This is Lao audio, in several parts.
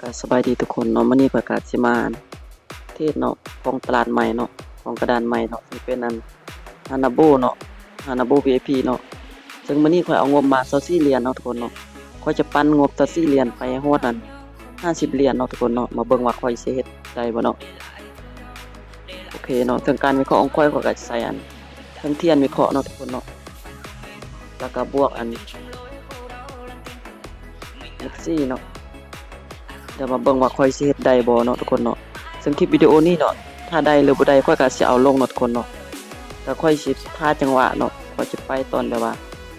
ກະສະບາຍດີທຸກຄົນເນາະ, ມື້ນີ້ຂ້ອຍກະຊິມາເທຣດເນາະ ຂອງຕະຫຼາດໃໝ່ເນາະ ຂອງກະດານໃໝ່ເນາະ ທີ່ເປັນອັນ ຮານາໂບເນາະ ຮານາໂບ ວີໄອພີ ເນາະ. ເຊິ່ງມື້ນີ້ຂ້ອຍເອົາງົບມາຊາວສີ່ຫຼຽນເນາະທຸກຄົນເນາະ, ຂ້ອຍຈະປັນງົບຊາວສີ່ຫຼຽນໄປຮອດອັນຫ້າສິບຫຼຽນເນາະທຸກຄົນເນາະ. ມາເບິ່ງວ່າຂ້ອຍຊິເຮັດໄດ້ບໍ່ເນາະ. ໂອເຄເນາະ, ເຊິ່ງການວິເຄາະຂອງຂ້ອຍ ຂ້ອຍກະຊິໃສ່ອັນ ເທິງທຽນວິເຄາະເນາະທຸກຄົນເນາະ ແລ້ວກະບວກອັນ ເອັກຊີເນາະ. ດຽວມາເບິ່ງວ່າຂ້ອຍຊິເຮັດໄດ້ບໍ່ເນາະທຸກຄົນເນາະ. ເຊິ່ງຄລິບວິດີໂອນີ້ເນາະ ຖ້າໄດ້ຫຼືບໍ່ໄດ້ ຂ້ອຍກະຊິເອົາລົງເນາະທຸກຄົນເນາະ. ແຕ່ຂ້ອຍຊິຖ້າຈັງຫວະເນາະ, ຂ້ອຍຊິໄປຕອນແບບວ່າ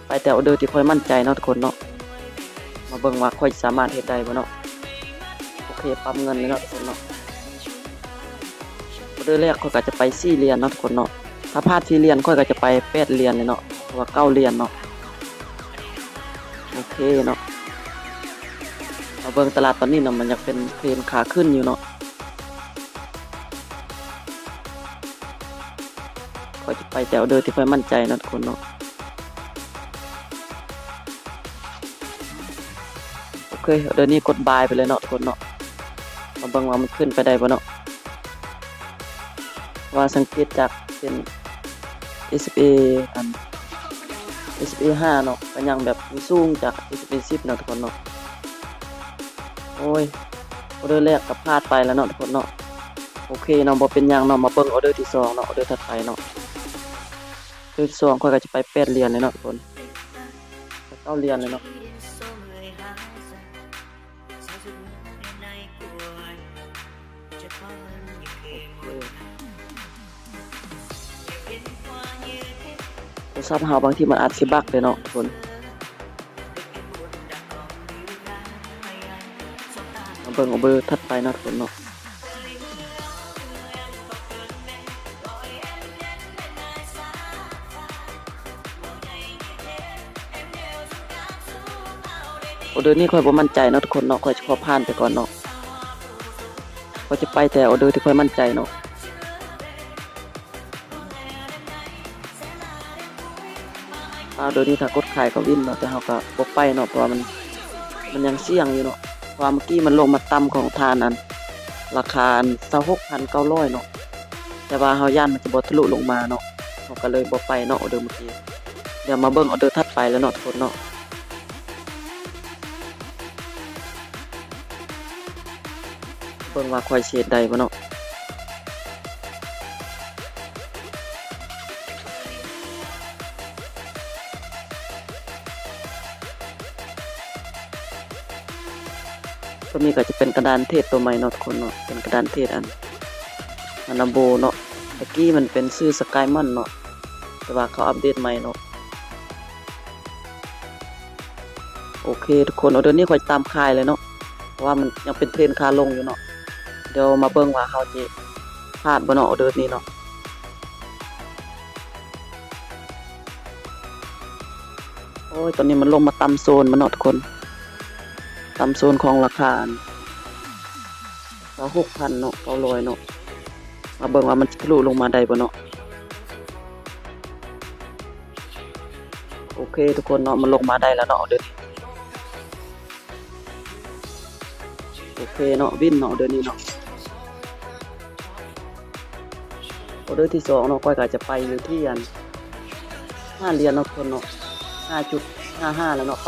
ໄປແຕ່ອອເດີທີ່ຂ້ອຍໝັ້ນໃຈເນາະທຸກຄົນເນາະ. ມາເບິ່ງວ່າຂ້ອຍຊິສາມາດເຮັດໄດ້ບໍ່ເນາະ. ໂອເຄ, ປັບເງິນເລີຍເນາະທຸກຄົນເນາະ. ອອເດີແລກຂ້ອຍກະຈະໄປສີ່ຫຼຽນເນາະທຸກຄົນເນາະ. ຖ້າພາດສີ່ຫຼຽນ ຂ້ອຍກະຈະໄປແປດຫຼຽນເລີຍເນາະ ຫຼືວ່າເກົ້າຫຼຽນເນາະ. ໂອເຄເນາະ, ມາເບິ່ງຕະຫຼາດຕອນນີ້ເນາະ, ມັນຍັງເປັນເທຣນຂາຂຶ້ນຢູ່ເນາະ. ຂ້ອຍຈະໄປແຕ່ອອເດີທີ່ຂ້ອຍໝັ້ນໃຈເນາະທຸກຄົນເນາະ. ໂອເຄ, ອອເດີນີ້ກົດບາຍໄປເລີຍເນາະທຸກຄົນເນາະ. ມາເບິ່ງວ່າມັນຂຶ້ນໄປໄດ້ບໍ່ເນາະ. ວ່າສັງເກດຈາກເສັ້ນ ເອສເອ ອັນ ເອສເອ ຫ້າເນາະ ກະຍັງແບບສູງຈາກ ເອສເອ ສິບເນາະທຸກຄົນເນາະ. ໂອ້ຍ, ອອເດີແລກກະພາດໄປແລ້ວເນາະທຸກຄົນເນາະ. ໂອເຄເນາະ, ບໍ່ເປັນຫຍັງເນາະ, ມາເບິ່ງອອເດີທີສອງເນາະ, ອອເດີຖັດໄປເນາະ. ອອເດີທີສອງ ຂ້ອຍກະຈະໄປແປດຫຼຽນເລີຍເນາະທຸກຄົນ, ໄປເກົ້າຫຼຽນເລີຍເນາະ. ໂທລະສັບເຮົາບາງທີມັນອາດຊິບັກເດ້ເນາະທຸກຄົນ. ມາເບິ່ງອອເດີຖັດໄປເນາະທຸກຄົນເນາະ. ອອເດີນີ້ຂ້ອຍບໍ່ໝັ້ນໃຈເນາະທຸກຄົນເນາະ, ຂ້ອຍຈະຂໍຜ່ານໄປກ່ອນເນາະ. ຂ້ອຍຈະໄປແຕ່ອອເດີທີ່ຂ້ອຍໝັ້ນໃຈເນາະ. ອາ ໂດຍນີ້ຖ້າກົດຂາຍກະວິນເນາະ, ແຕ່ເຮົາກະບໍ່ໄປເນາະ ເພາະວ່າມັນ ມັນຍັງສ່ຽງຢູ່ເນາະ, ເພາະວ່າເມື່ອກີ້ມັນລົງມາຕ່ຳຂອງທ່ານ ອັນ ລາຄາ ອັນ ຊາວຫົກພັນເກົ້າຮ້ອຍເນາະ, ແຕ່ວ່າເຮົາຢ້ານມັນຈະບໍ່ທະລຸລົງມາເນາະ, ເຮົາກະເລີຍບໍ່ໄປເນາະ ອອເດີເມື່ອກີ້. ດຽວມາເບິ່ງອອເດີຖັດໄປແລ້ວເນາະທຸກຄົນເນາະ. ເບິ່ງວ່າຂ້ອຍຊິເຮັດໄດ້ບໍ່ເນາະ. ໂຕນີ້ກະຈະເປັນກະດານເທຣດໂຕໃໝ່ເນາະທຸກຄົນເນາະ, ເປັນກະດານເທຣດອັນ ອັນນາໂບເນາະ, ຕະກີ້ມັນເປັນຊື່ສະກາຍມັນເນາະ, ແຕ່ວ່າເຂົາອັບເດດໃໝ່ເນາະ. ໂອເຄທຸກຄົນ, ອອເດີນີ້ຂ້ອຍຕາມຂາຍເລີຍເນາະ ເພາະວ່າມັນຍັງເປັນເທຣນຂາລົງຢູ່ເນາະ. ດຽວມາເບິ່ງວ່າເຮົາຊິພາດບໍ່ເນາະ ອອເດີນີ້ເນາະ. ໂອ້ຍ ຕອນນີ້ມັນລົງມາຕ່ຳໂຊນມັນເນາະທຸກຄົນ, ຕ່ຳໂຊນຂອງລາຄາ ຊາວຫົກພັນເນາະ ເກົ້າຮ້ອຍເນາະ. ມາເບິ່ງວ່າມັນຊິທະລຸລົງມາໄດ້ບໍ່ເນາະ. ໂອເຄທຸກຄົນເນາະ, ມັນລົງມາໄດ້ແລ້ວເນາະ ອອເດີນີ້. ໂອເຄເນາະ, ວິນເນາະ ອອເດີນີ້ເນາະ. ອອເດີທີສອງເນາະ, ຂ້ອຍກະຈະໄປຢູ່ທີ່ອັນ ຫ້າຫຼຽນເນາະທຸກຄົນເນາະ, ຫ້າຈຸດຫ້າຫ້າແລ້ວເນາະ, ໄປ